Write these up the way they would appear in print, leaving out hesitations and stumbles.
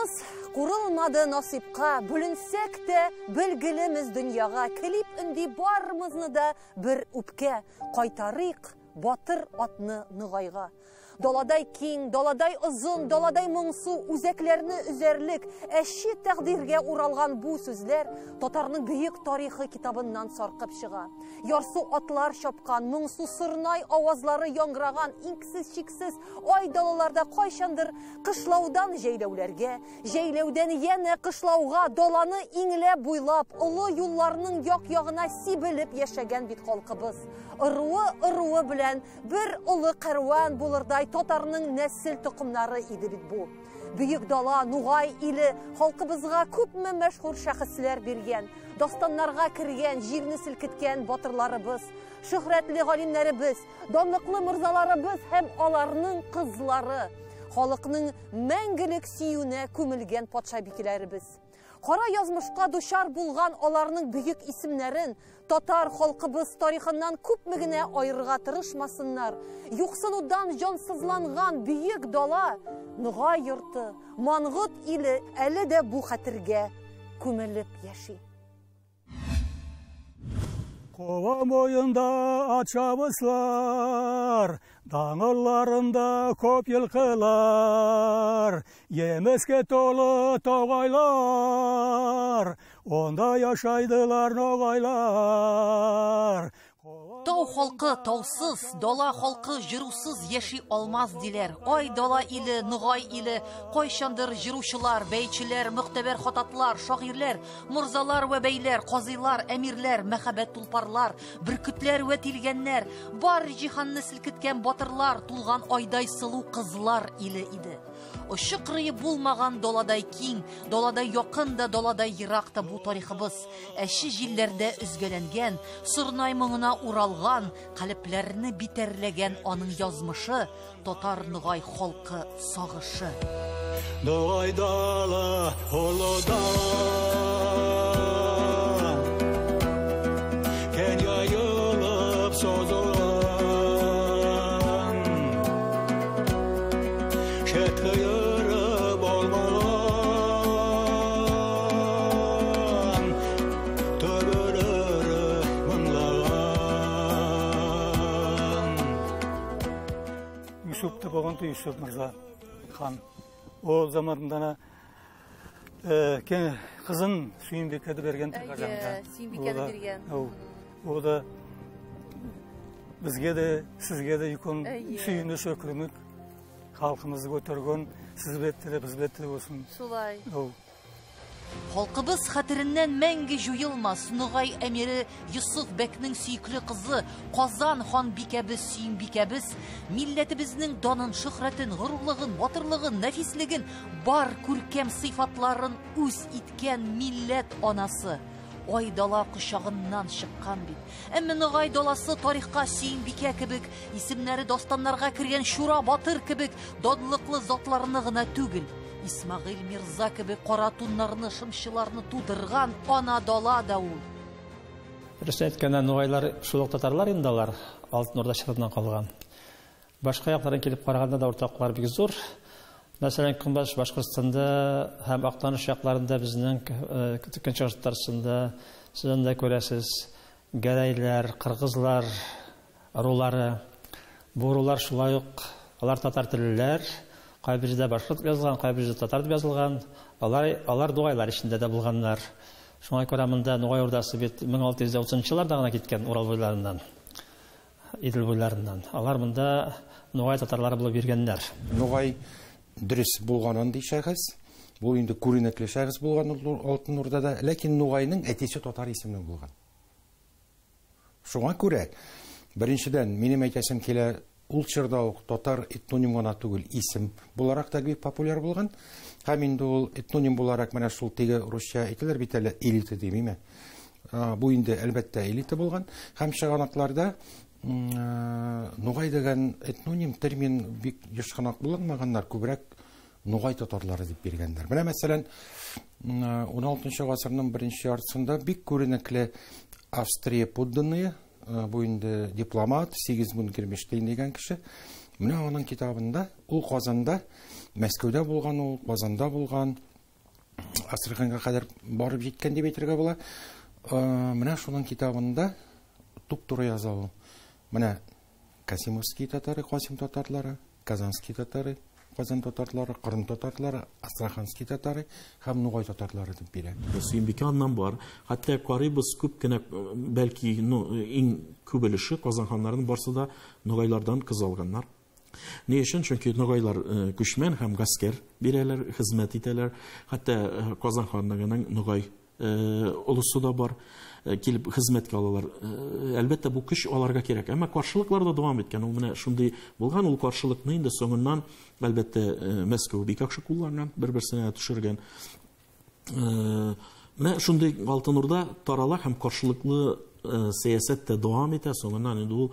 Халкыбыз курылмады насыйпка, бүленсәк тә белгелемез дөньяга, клип өнди барымызны да бер үпкә, кайтарыйк батыр атны Ногайга. Даладай киң, даладай озын, даладай моңсу, үзәкләрне өзәрлек, әче тәкъдиргә уралган бу сүзләр татарның бөек тарихы китабыннан саркып чыга. Ярсу атлар чапкан, моңсу сорнай авазлары яңгыраган иңсез-чиксез ай далаларда кайчандыр кышлаудан җәйләүләргә, җәйләүдән янә кышлауга даланы иңләп буйлап, олы юлларның як-ягына сибелеп яшәгән бит халкыбыз. Ыруы-ыруы белән бер олы кәрван булырдай татарның нәсел токымнары иде бит бу. Бөек дала, Нугай иле халкыбызга күпме мәшһүр шәхесләр биргән, дастаннарга кергән, җирне селкеткән батырларыбыз, шөһрәтле галимнәребез, данлыклы мырзаларыбыз һәм аларның кызлары, халыкның мәңгелек сөюенә күмелгән патшабикәләребез. Кара язмышка дучар булган аларның бөек исемнәрен татар халкыбыз тарихыннан күпме генә айырырга тырышмасыннар, юксынудан җансызланган бөек дала, Ногай йорты, Мангыт иле әле дә бу хәтергә күмелеп яши. Кова бойында ат чабыслар, даңгырларында күп йылкылар, емеске толы тоғайлар, онда яшайдылар ноғайлар. Тау халкы таусыз, дала халкы җырусыз яши алмас диләр. Ай дала иле, Ногай иле, кайчандыр җыручылар, бәйчеләр, мөхтәбәр хататлар, шагыйрьләр, морзалар вә бәйләр, казыйлар, әмирләр, мәхәббәт тулпарлар, бөркетләр вә тилгәннәр, бар җиһанны селкеткән батырлар, тулган айдай сылу кызлар иле иде. Очы кырые булмаган даладай киң, даладай якын да, даладай ерак та бу тарихыбыз. Әче җилләрдә өзгәләнгән, сорнай моңына уралган, калепләрне битәрләгән аның язмышы, татар Ногай халкы сагышы. Ногай дала, олы дала, кең яйылып созылган, шет кыйырып алмаган, төбеләре мыңлаган. Юсуп та булган, Юсуп мырза хан. О заманда кызын Сөембикәне бергән Казанда. Сөембикәне биргән. О да безгә дә, сезгә дә юкон сөенеч, өкренек, халкыбызны көтәргән, сез бетте дә, без бетте дә булсын. Шулай. Халкыбыз хәтереннән мәңге җуелмас Ногай әмире Йосыф бәкнең сөекле кызы Казан ханбикәбез Сөембикәбез милләтебезнең данын, шөһрәтен, горурлыгын, батырлыгын, нәфислеген, бар күркәм сыйфатларын үз иткән милләт анасы. Ай дала кочагыннан чыккан бит. Әмма Ногай даласы тарихка Сөембикә кебек, исемнәре дастаннарга кергән Чура батыр кебек данлыклы затларны гына түгел, Исмәгыйль Мирза кебек кара туннарны, шымчыларны тудырган ана дала да ул. Дөресен әйткәндә, ногайлар шул ук татарлар инде алар, Алтын Урда чорыннан калган. Башка яклардан килеп караганда да уртаклар бик зур. Мәсәлән, Көнбатыш Башкортстанда һәм Актаныш якларында безнең Көнчыгыш Татарстанда сез анда күрәсез, гәрәйләр, кыргызлар ырулары. Бу ырулар шулай ук алар татар теллеләр, кайбер җирдә башкорт дип язылган, кайбер җирдә татар дип язылган. Алар нугайлар эчендә дә булганнар. Шуңа күрә монда Нугай Урдасы бит мең алты йөз утызынчы елларда гына киткән Урал буйларыннан, Идел буйларыннан. Алар монда нугай татарлары булып йөргәннәр. Нугай дөрес булган андый шәхес, бу инде күренекле шәхес булган Алтын Урдада, ләкин Нугайның әтисе татар исемле булган. Шуңа күрә, беренчедән, минем әйтәсем килә, ул чорда ук татар этноним гына түгел, исем буларак та бик популяр булган. Һәм инде ул этноним буларак менә шул теге русча әйтәләр бит әле, элита димиме? Бу инде әлбәттә элита булган. Һәм чыганакларда Нугай дигән этноним термин бик еш кына кулланмаганнар, күбрәк Нугай татарлары дип биргәннәр. Менә мәсәлән, ун алтынчы гасырның беренче яртысында бик күренекле Австрия подданные, бу инде дипломат Сигизмунд Гермештейн дигән кеше. Менә аның китабында ул Казанда, Мәскәүдә булган, ул Казанда булган. Астраханьга кадәр барып җиткән дип әйтергә була. Менә шуның китабында туп-туры яза ул. Менә Касимовский татары, Касим татарлары, Казанский татары, Казан татарлары, Кырым татарлары, Астраханский татары һәм Нугай татарлары дип бирә. Сөембикә аннан бар. Хәтта карыйбыз күп кенә, бәлки, ну, иң күп өлеше Казан ханнарының барсы да нугайлардан кыз алганнар. Ни өчен? Чөнки нугайлар күчмән һәм гаскәр бирәләр, хезмәт итәләр. Хәтта Казан ханлыгының нугай олысы да бар, килеп хезмәткә алалар. Әлбәттә, бу көч аларга кирәк. Әмма каршылыклар да дәвам иткән. Ул менә шундый булган, ул каршылыкны инде соңыннан, әлбәттә, Мәскәү бик яхшы кулланган, бер-берсенә төшергән. Менә шундый Алтын Урда тарала һәм каршылыклы сәясәт тә дәвам итә. Соңыннан инде ул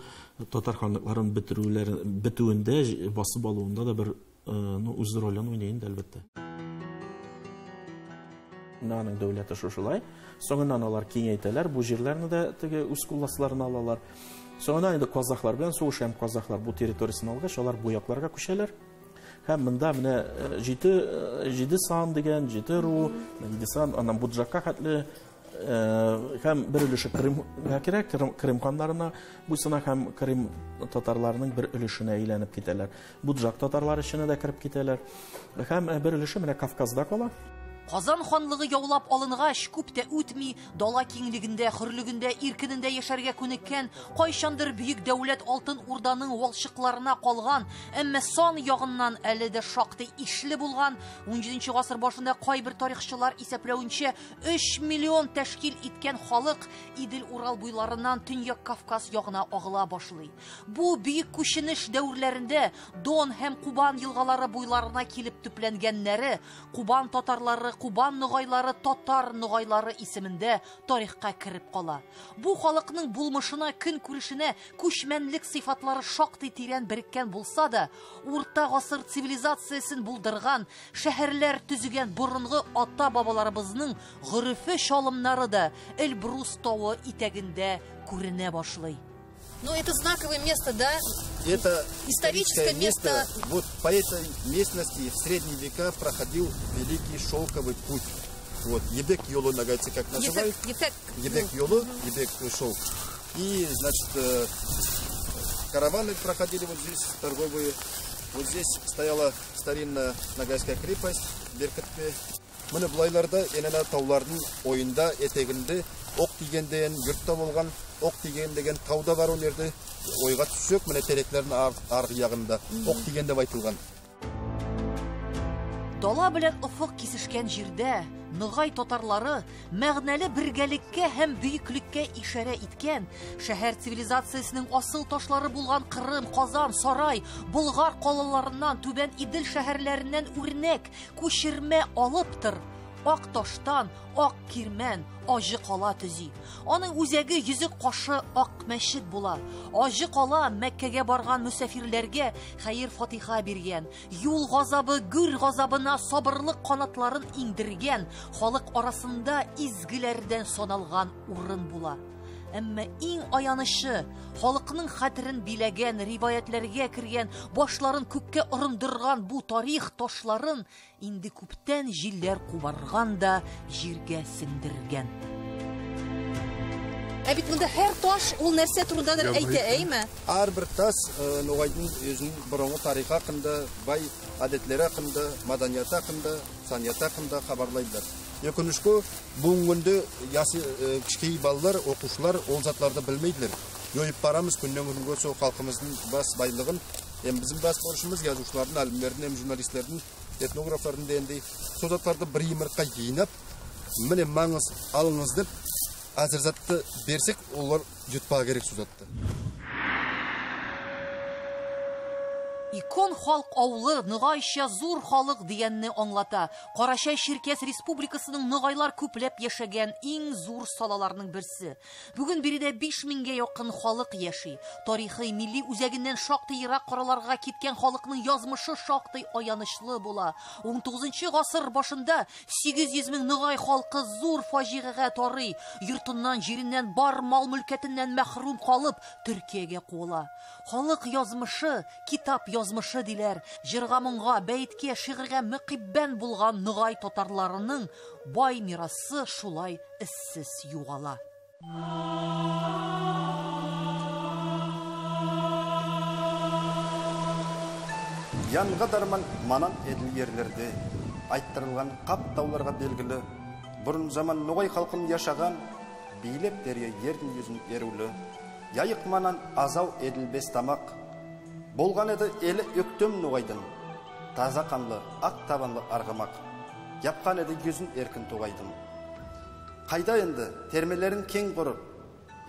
татар ханлыкларын бетерүләр, бетүендә, басып алуында да бер, ну, үз ролен уйный инде, әлбәттә. Аның дәүләте шушылай. Соңыннан алар киңәйтәләр, бу җирләрне дә теге үз кулласларына алалар. Соңыннан инде казахлар белән сугыш, һәм казахлар бу территориясен алгач, алар бу якларга күчәләр. Һәм монда менә җиде сан дигән, җиде ру, җиде сан, аннан Буджакка хәтле, һәм бер өлеше Крымга керә, Крым ханнарына буйсына һәм Крым татарларының бер өлешенә әйләнеп китәләр. Буджак татарлары эченә дә кереп китәләр. Һәм бер өлеше менә Кавказда кала. Казан ханлыгы яулап алынгач, күп тә үтми, дала киңлегендә, хөрлегендә, иркенендә яшәргә күнеккән, кайчандыр бөек дәүләт Алтын Урданың валчыкларына калган, әмма сан ягыннан әле дә шактый ишле булган, 17 гасыр башында кайбер тарихчылар исәпләвенчә 3 миллион тәшкил иткән халык Идел-Урал буйларыннан Төньяк Кавказ ягына агыла башлый. Бу бөек күченеш дәверләрендә Дон һәм Кубан елгалары буйларына килеп төпләнгәннәре, Кубан татарлары, Кубан ногайлары, татар ногайлары исемендә тарихка кереп кала. Бу халыкның булмышына, көн күрешенә күчмәнлек сыйфатлары шактый тирән береккән булса да, урта гасыр цивилизациясен булдырган, шәһәрләр төзегән борынгы ата-бабаларыбызның горефе чалымнары да Эльбрус тавы итәгендә күренә башлый. Но это знаковое место, да? Это историческое место. Вот по этой местности в средние века проходил великий шелковый путь. Вот, Ебек Йолу ногайцы как называют. Ебек Йолу, Ебек шелк. И, значит, караваны проходили вот здесь, торговые. Вот здесь стояла старинная ногайская крепость Беркетпе. Міне бұлайларда енена таулардың ойында, етегінде оқ тиген деген юртта болған, оқ тиген деген тауда бар ол жерде. Ойға түссек, міне теректердің арғы жағында оқ тиген деп айтылған. Дала белән офык кисешкән җирдә Ногай татарлары мәгънәле бергәлеккә һәм бөеклеккә ишарә иткән, шәһәр цивилизациясенең асыл ташлары булган Кырым, Казан, Сарай, Болгар калаларыннан, Түбән Идел шәһәрләреннән үрнәк, күчермә алыптыр. Ак таштан ак кирмән, Аҗы кала төзи. Аның үзәге йөзек кашы ак мәчет була. Аҗы кала Мәккәгә барган мөсафирләргә хәер-фатиха биргән, юл газабы, гүр газабына сабырлык канатларын иңдергән, халык арасында изгеләрдән саналган урын була. Әмма иң аянычы, халыкның хәтерен биләгән, риваятләргә кергән, башларын күккә орындырган бу тарих ташларын инде күптән җилләр кубарган да җиргә сеңдергән. Ә бит монда һәр таш ул нәрсә турындадыр әйтә, әйме? Һәрбер таш Ногайның үзенең борынгы тарихы хакында, бай гадәтләре хакында, мәдәнияте хакында, сәнгате хакында хабарлайдылар. Өкінішке, бүгінгі күнде ясы кішкей балалар, оқушылар ол затларды білмейділер. Жойып барамыз күннен күнге сол халқымыздың бас байлығын. Эм біздің бас борышымыз жазушылардың, әлімдердің, эм журналистердің, этнографтардың дегендей сол затларды бір имартқа жинап, міне маңыз алыңыз деп әзір затты берсек, олар жұтпа керек сол затты. Икон халык авылы Ногайча зур халык дигәнне аңлата. Карачай Черкес Республикасының ногайлар күпләп яшәгән иң зур салаларының берсе. Бүген биредә 5000гә якын халык яши. Тарихи милли үзәгеннән шактый ерак караларга киткән халыкның язмышы шактый аянычлы була. 19 гасыр башында 800 мең ногай халкы зур фаҗигагә тарый. Йортыннан, җиреннән, бар мал-мөлкәтеннән мәхрүм калып, Төркиягә куыла. Халык язмышы китап язмышы диләр. Җырга-моңга, бәеткә, шигырьгә мөкиббән булган ногай татарларының бай мирасы шулай эзсез югала. Янга дарман манан еділ ерлерде, айттырылған қап тауларға белгілі, бұрын заман ноғай халқын яшаған, билеп дерия ердің жүзін ерулі, яйық манан азау еділбес тамақ, болған еді елі өктем ноғайдың, таза қанлы, ақ табанлы арғымақ, япқан еді жүзін еркін тоғайдың. Қайда енді термелерін кең құрып,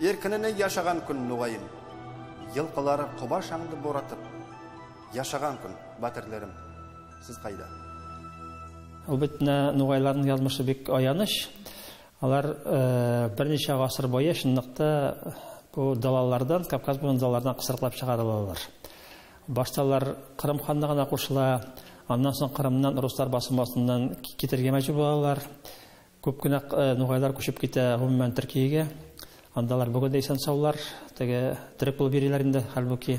еркініне яшаған күн ноғайым, йылқылары құба шаңды боратып, яшаған күн, батырларым, сіз қайда? Ул бит менә нугайларның язмышы бик аяныч. Алар берничә гасыр буе чынлыкта бу далалардан, Кавказ буенда далалардан кысрыклап чыгарылалар. Башта алар Кырым ханлыгына кушыла, аннан соң Кырымнан руслар басым астыннан китергә мәҗбүр булалар. Күп кенә нугайлар күчеп китә гомумән Төркиягә. Анда алар бүген дә исән саулар, теге төрек булып йөриләр инде, хәлбуки.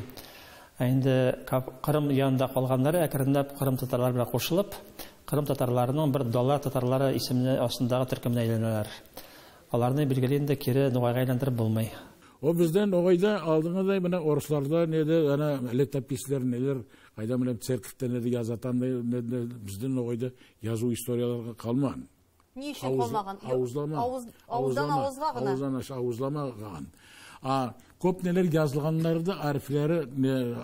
Ә инде Кырым янында калганнары әкренләп Кырым татарлары белән кушылып, Кырым татарларының бер дала татарлары исеме астындагы төркемгә әйләнәләр. Аларны билгеле инде кире нугайга әйләндереп булмый. О бездән нугайда алдынгыдай менә орысларда неде, ана летописьләр неләр, кайда менә церковьтә неде язатан неде, бездән нугайда язу историяларга калмаган. Ни өчен калмаган? Авызлама. Авыздан авызга гына. Авыздан авызламаган. А көп нелер язылганнарды арифләре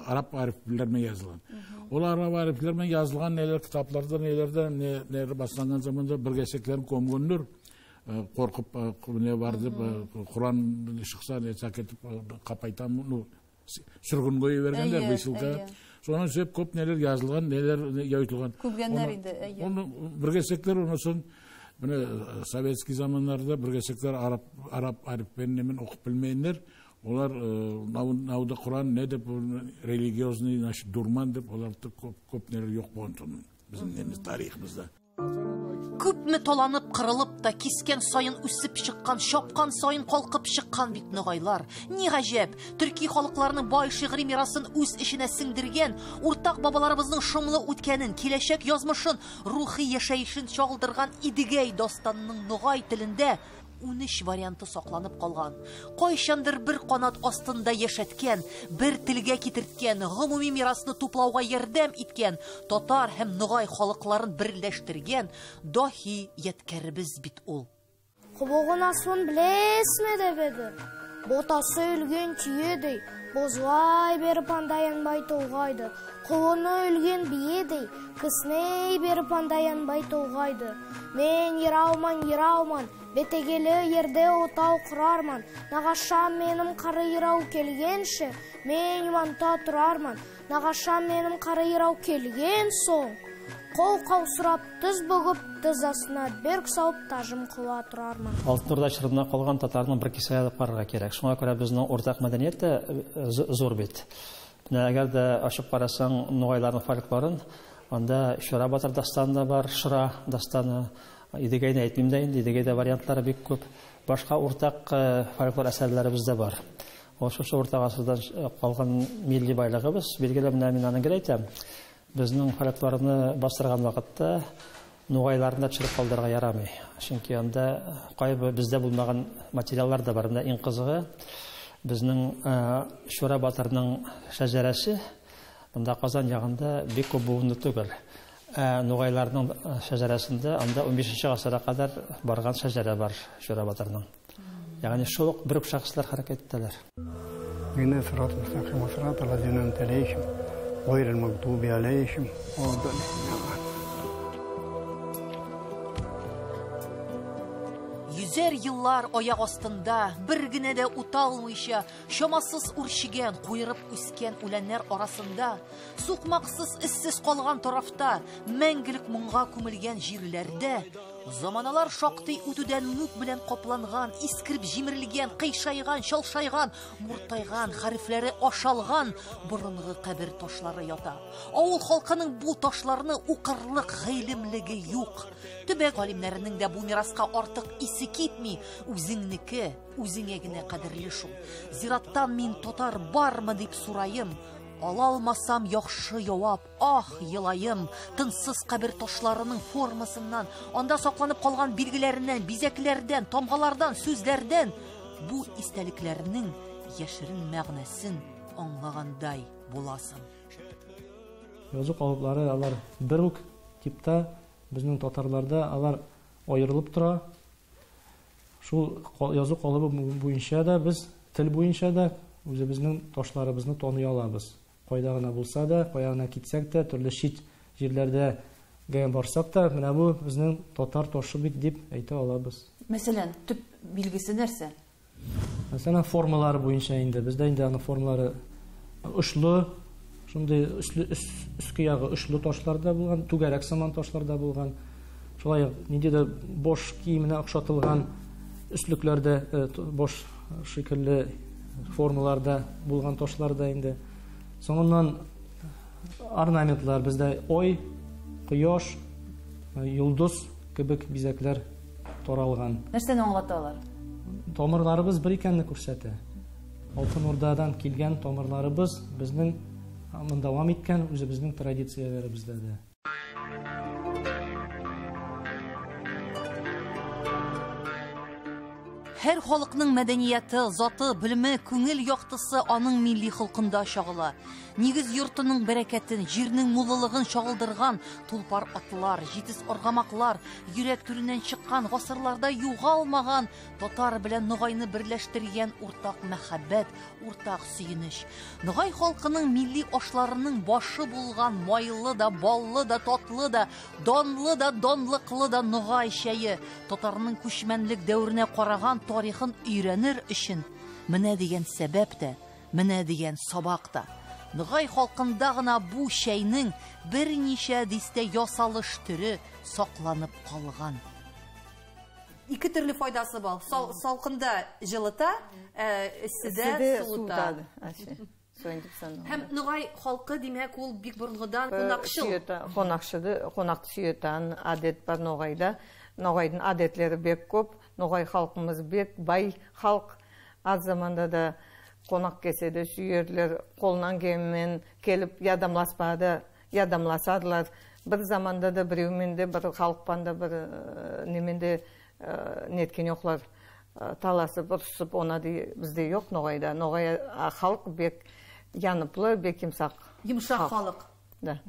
араб арифләре менән язылган. Ул араб арифләре менән язылган нелер китапларда, неләрдә, неләр башланган заманда бер гәсәкләрен комгөннәр, коркып не бар дип, Куран чыкса, не сакетип капайтам, ну, сүргөнгө жибергәннәр, высылка. Сонан себеп көп нелер язылган, нелер яйтылган. Күргәннәр инде, әйе. Оны бер гәсәкләр онысын менә советский заманнарда бер гәсәкләр араб арифләрен оқып белмәгәннәр. Олар науда Куран не деп религиозный наш дурман деп олар көп нелер юк булган безнең тарихыбызда. Күпме таланып, кырылып та кискән сайын үсеп чыккан, чапкан сайын калкып чыккан бит нугайлар. Ни гаҗәп, төрки халыкларының бай шигъри мирасын үз эченә сеңдергән, уртак бабаларыбызның шомлы үткәнен, киләчәк язмышын, рухи яшәешен чагылдырган Идегәй дастанының нугай телендә 13 варианты сакланып калган. Кайчандыр бер канат астында яшәткән, бер телгә китерткән, гомуми мирасны туплауга ярдәм иткән, татар һәм нугай халыкларын берләштергән даһи ядкәребез бит ул. Кубогын асуын билесизми деп эди. Ботасы өлгөн түйөдөй, бозлай берип анда аянбай толгайды. Кулуну өлгөн биедей, кысней берип анда аянбай толгайды. Мен йырауман, йырауман, бетегелі ерде отау құрарман. Нағашам менім қары йырау келгенше, мен юманта тұрарман. Нағашам менім қары йырау келген соң, қол қаусырап, тіз бүгіп, тіз астына берк салып, тажым қыла тұрарман. Алтын Урда чорында калган татарның бер кисәге алып карарга кирәк. Шуңа күрә безнең уртак мәдәният тә зур бит. Менә әгәр дә ачып карасаң нугайларның фольклорын, анда Шура батыр дастаны да бар, Шура дастаны. Идегәйне әйтмим дә инде, Идегәйдә вариантлары бик күп. Башка уртак фольклор әсәрләребез дә бар. Ул шушы урта гасырдан калган милли байлыгыбыз. Билгеле, менә мин аны гел әйтәм. Безнең фольклорны бастырган вакытта нугайларны да төшереп калдырырга ярамый. Чөнки анда кайбер бездә булмаган материаллар да бар. Менә иң кызыгы безнең Шура батырның шәҗәрәсе монда Казан ягында бик күп буынлы түгел. Нугайларның шәҗәрәсендә анда 15 гасырга кадәр барган шәҗәрә бар Шура батырның. Ягъни шул ук бер үк шәхесләр хәрәкәт итәләр. Иһдина сират мустақим, сират аллазина ан'амта алейхим, гайрил магдуби алейхим валаддаллин. Йөзәр еллар аяк астында бер генә дә уталмыйча, чамасыз үрчегән, куерып үскән үләннәр арасында, сукмаксыз, эзсез калган тарафта, мәңгелек моңга күмелгән җирләрдә, заманалар шактый үтүдән мүк белән капланган, искереп җимерелгән, кыйшайган, чалшайган, муртайган, хәрефләре ашалган борынгы кабер ташлары ята. Авыл халкының бу ташларны укырлык гыйлемлеге юк. Төбәк галимнәренең дә бу мираска артык исе китми, үзеңнеке, үзеңә генә кадерле шул. Зираттан мин татар бармы дип сорайым, Ала алмасам яхшы явап, ах, елаем, тынсыз кабер ташларының формасыннан, анда сакланып калган билгеләреннән, бизәкләрдән, тамгалардан, сүзләрдән бу истәлекләрнең яшерен мәгънәсен аңлагандай буласың. Язу калыплары алар бер үк типта, безнең татарларда алар аерылып тора. Шул язу калыбы буенча да без тел буенча да үзебезнең ташларыбызны таный алабыз. Кайда гына булса да, кая гына китсәк тә, төрле чит җирләрдә барсак та, менә бу безнең татар ташы бит дип әйтә алабыз. Мәсәлән, төп билгесе нәрсә? Мәсәлән, формалары буенча инде бездә инде аның формалары очлы, шундый өске ягы очлы ташларда булган, түгәрәк сыман ташларда булган. Шулай ук ниндидер баш киеменә охшатылган өслекләрдә, баш шикелле формаларда булган ташларда инде. Соңыннан орнаментлар бездә ой, кояш, йолдыз кебек бизәкләр таралган. Нәрсәне аңлата алар? Тамырларыбыз бер икәнне күрсәтә. Алтын Урдадан килгән тамырларыбыз безнең дәвам иткән үзебезнең традицияләребездә дә. Һәр халыкның мәдәнияте, заты, белеме, күңел яктысы аның милли холкында чагыла. Нигез йортының бәрәкәтен, җирнең муллылыгын чагылдырган тулпар атлар, җитез аргамаклар, йөрәк түреннән чыккан, гасырларда югалмаган татар белән ногайны берләштергән уртак мәхәббәт, уртак сөенеч. Ногай халкының милли ашларының башы булган майлы да, баллы да, татлы да, данлы да, данлыклы да ногай чәе татарның күчмәнлек дәверенә караган тарихын өйрәнер өчен менә дигән сәбәп тә, менә дигән сабак та. Ногай халкында гына бу чәйнең берничә дистә ясалыш төре сакланып калган. Ике төрле файдасы бар. Салкында җылыта, эсседә суыта. Һәм ногай халкы, димәк, ул бик борынгыдан кунакчыл. Кунакчылы, кунак сөетан адет бар ногайда. Ногайдың адетлері бек көп. Ногай халқымыз бек бай халк. Аз заманда да қонақ келсе де сүйерлер, қолынан келмен келіп ядамласпады, ядамласадылар. Бір заманда да біреумен де, бір халықпан да, бір немен де неткен жоқлар. Таласып, ұрысып, она бізде жоқ ноғайда. Ноғай халық бек яныплы, бек юмшақ. Юмшақ халық. Да.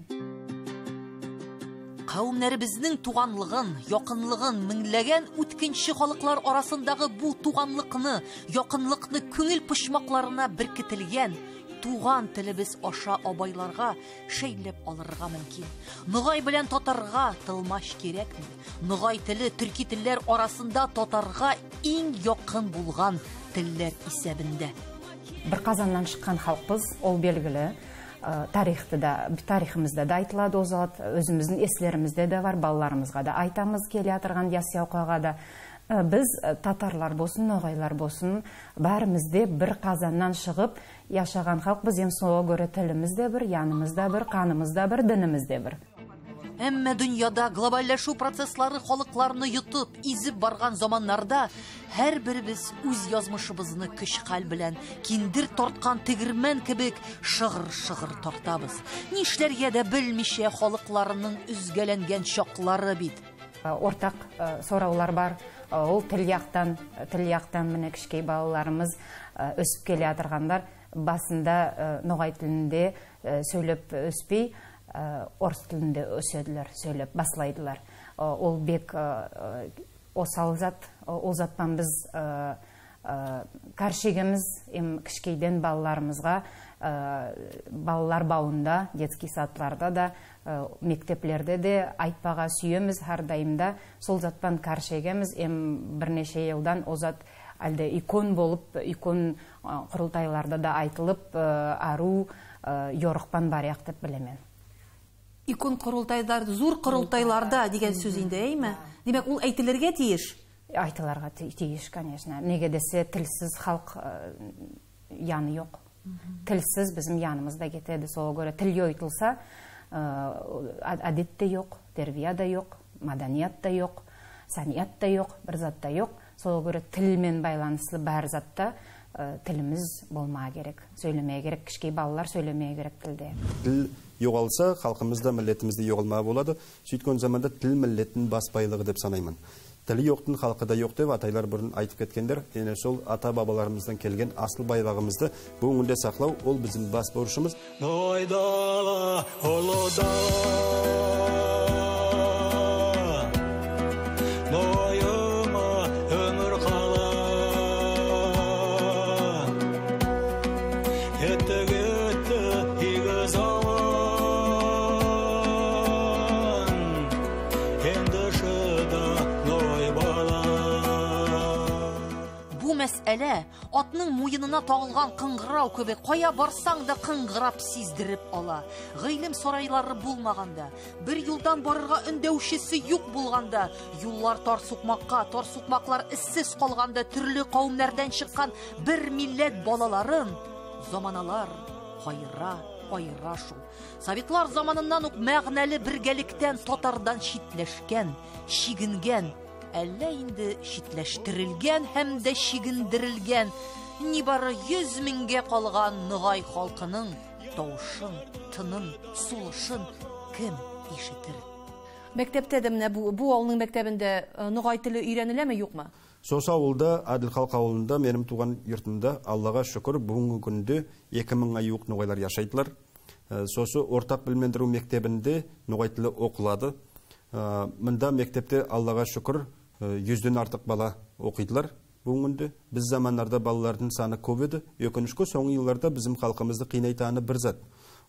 Кавымнәребезнең туганлыгын, якынлыгын меңләгән үткенче халыклар арасындагы бу туганлыкны, якынлыкны күңел почмакларына беркетелгән туган телебез аша абайларга шәйләп алырга мөмкин. Ногай белән татарга тылмач кирәкме? Ногай теле төрки телләр арасында татарга иң якын булган телләр исәбендә. Бер казаннан чыккан халыкбыз, ул билгеле. Тарихта да, тарихымызда да айтылады о зат, өзіміздің еслерімізде де бар, балаларымызға да айтамыз, келе жатырған ясяуқаға да. Біз татарлар болсын, ноғайлар болсын, бәріміз де бір қазаннан шығып яшаған халықпыз. Ең соңғы көрі тіліміз де бір, янымыз да бір, қанымыз да бір, дініміз де бір. Әмма дөньяда глобальләшү процесслары халыкларны йотып, изеп барган заманнарда һәр беребез үз язмышыбызны көч-хәл белән киндер тарткан тегермән кебек шыгыр-шыгыр тартабыз. Нишләргә дә белмичә халыкларының өзгәләнгән чаклары бит. Ортак сораулар бар. Ул тел яктан, менә кечкенә балаларыбыз өсеп килә торганнар, басында ногай телендә сөйләп өспей, орыс тілінде өседілер, сөйлеп баслайдылар. Ол бек осал зат, ол заттан біз каршегіміз, эм кішкейден балаларымызға, балалар бауында, детский садларда да, мектеплерде де айтпаға сүйеміз әрдайымда. Сол заттан каршегіміз, эм бірнеше жылдан о зат әлде икон болып, икон құрылтайларда да айтылып, ару йорықпан баряқ деп білемен. Икон құрылтайлар, зур құрылтайларда деген сөз инде, әйме? Демек, ул әйтелергә тиеш? Айтыларға тиеш, конечно. Неге десе, тілсіз халық яны жоқ. Тілсіз біздің янымызда кетеді. Сол көрі тіл өйтілса, әдет те жоқ, тәрбие де жоқ, маданият та жоқ, саният та жоқ, бір зат та жоқ. Сол көрі тілмен байланысты бәр затта Тіліміз болмаа керек, сөйлемее керек, кішкей балалар сөйлемее керек тілде. Тіл жоғалса, халқымыз да, милләтіміз де жоғалмаа болады. Сөйткен заманда тіл милләттің бас байлығы деп санаймын. Тілі жоқтың халқы да жоқ деп атайлар бұрын айтып кеткендер. Ені сол ата бабаларымыздан келген асыл байлығымызды бүгінде сақлау, ол біздің бас борышымыз. Ой дала, ұлы дала, бойыма өмір қала. Кетті, кетті игі заман, енді шыда ной бала. Бу мәсьәлә атның муенына тагылган кыңгырау кебек, кая барсаң да кыңгырап сиздереп ала. Гыйлем сарайлары булмаганда, бер юлдан барырга өндәүчесе юк булганда, юллар тар сукмакка, тар сукмаклар эзсез калганда, төрле кавемнәрдән чыккан бер милләт балаларын заманалар кайра, айра шул. Советлар заманыннан ук мәгънәле бергәлектән татардан читләшкән, чигенгән, әллә инде читләштерелгән һәм дә чигендерелгән, нибары 100 меңгә калган ногай халкының тавышын, тынын, сулышын кем ишетер? Мәктәптә дә менә бу авылның мәктәбендә ногай теле өйрәнеләме, юкмы? Соса авылда, Әділ халк авылында, минем туган йортымда, Аллага шөкер, бүгенге көндә 2000 юк ногайлар яшайдылар. Сосы ортак белемләндерү мәктәбендә ногай теле оқылады. Монда мәктәптә Аллага шөкер 100дән артык бала оқыйдылар. Бүгенге көндә без заманнарда балаларның саны күп иде. Өкенечкә, соңгы елларда безнең халкыбызны кыйнайтаны бер зат.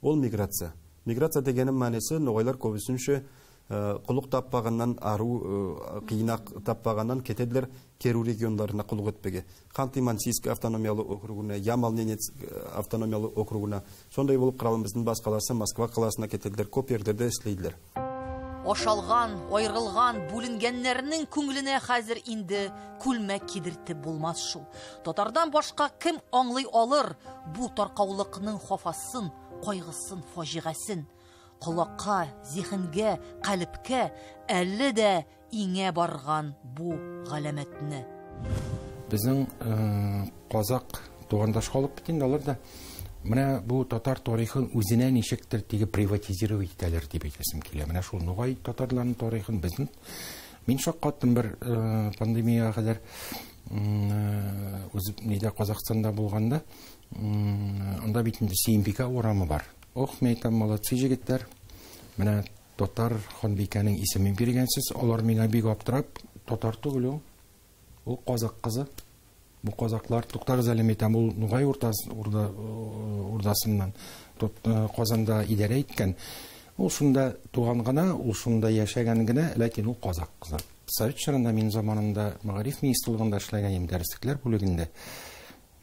Ул миграция. Миграция дигәнең мәгънәсе ногайлар күбесенчә куллык таппаганнан, ару кыйнак таппаганнан кетедлер Керу регионларына куллык итпеге. Ханты-Мансийск автономиялы округына, Ямал-Ненец автономиялы округына, сондай булып кыралыбыздын баш каласы Москва каласына кетедлер, көп жерлерде эшлейдилер. Ашалган, айырылган, бүленгәннәрнең күңеленә хәзер инде күлмәк кидертеп булмас шул. Татардан башка кем аңлый алыр бу таркаулыкның хафасын, кайгысын, фаҗигасын? Колакка, зиһенгә, калепкә әле дә иңә барган бу галәмәтне. Безнең казак тугандаш халык бит инде алар да. Менә бу татар тарихын үзенә ничектер теге приватизировать итәләр дип әйтәсем килә. Менә шул ногай татарларының тарихын безнең мин шаккаттым бер пандемияга кадәр, үзе нидә Казахстанда булганда, анда бит инде Сөембикә урамы бар. Ох, мен әйтәм, молодцы җегетләр. Менә татар ханбикәнең исемен биргәнсез, алар миңа бик аптырап, татар түгел ул. Ул казак кызы. Бу казаклар, туктагыз әле, мен әйтәм, ул Нугай урдасыннан Казанда идарә иткән. Ул шунда туган гына, ул шунда яшәгән генә, ләкин ул казак кызы. Совет чорында мин заманында мәгариф министрлыгында эшләгән идем, дәреслекләр бүлегендә.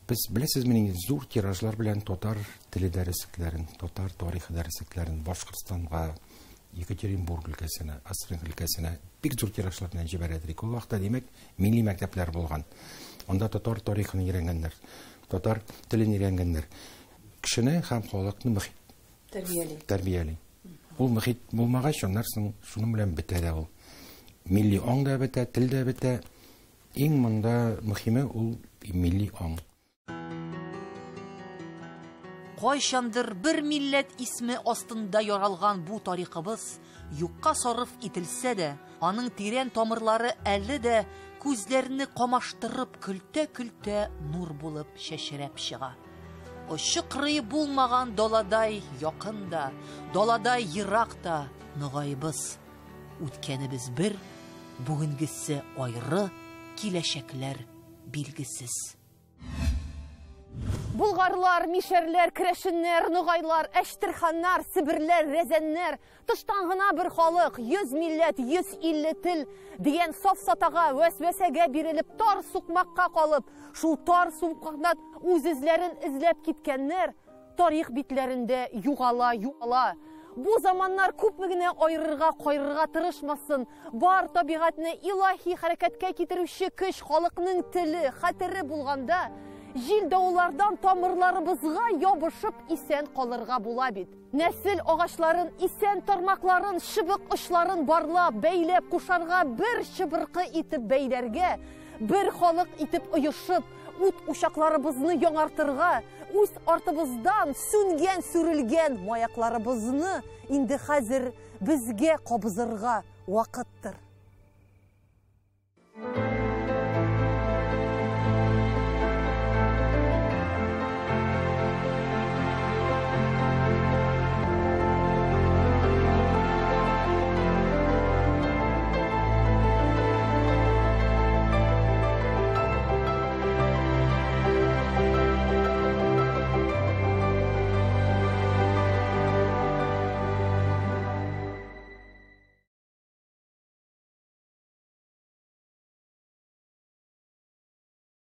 Без беләсезме, нинди зур тиражлар белән татар теле дәреслекләрен, татар тарихы дәреслекләрен Башкортстанга, Екатеринбург өлкәсенә, Астрахань өлкәсенә бик зур тиражлар белән җибәрә идек. Ул вакытта, димәк, милли мәктәпләр булган. Анда татар тарихын өйрәнгәннәр, татар телен өйрәнгәннәр. Кешене һәм халыкны мөхит тәрбияли. Тәрбияли. Ул мөхит булмагач, аннан соң шуның белән бетә дә ул. Милли аң да бетә, тел дә бетә. Иң монда мөһиме ул милли аң. Кайчандыр бер милләт исме астында яралган бу тарихыбыз юкка сарыф ителсә дә, аның тирән тамырлары әле дә күзләрне камаштырып көлтә-көлтә нур булып чәчрәп чыга. Очы кырые булмаган даладай якын да, даладай ерак та ногайбыз. Үткәнебез бер, бүгенгесе айры, киләчәкләр билгесез. Булгарлар, мишәрләр, керәшеннәр, ногайлар, әштерханнар, себерләр, рәзәннәр, тыштан гына бер халык, 100 милләт, 150 тел дигән сафсатага, вәсвәсәгә бирелеп, тар сукмакка калып, шул тар сукмактан үз эзләрен эзләп киткәннәр тарих битләрендә югала, югала. Бу заманнар күпме генә айырырга, кайырырга тырышмасын, бар табигатьне илаһи хәрәкәткә китерүче көч халыкның теле, хәтере булганда, җил давыллардан тамырларыбызга ябышып исән калырга була бит. Нәсел агачларын, исән тармакларын, чыбык очларын барлап, бәйләп кушарга, бер чыбыркы итеп бәйләргә, бер халык итеп оешып, Ут учакларыбызны яңартырга, үз артыбыздан сүнгән, сүрелгән маякларыбызны инде хәзер безгә кабызырга вакыттыр.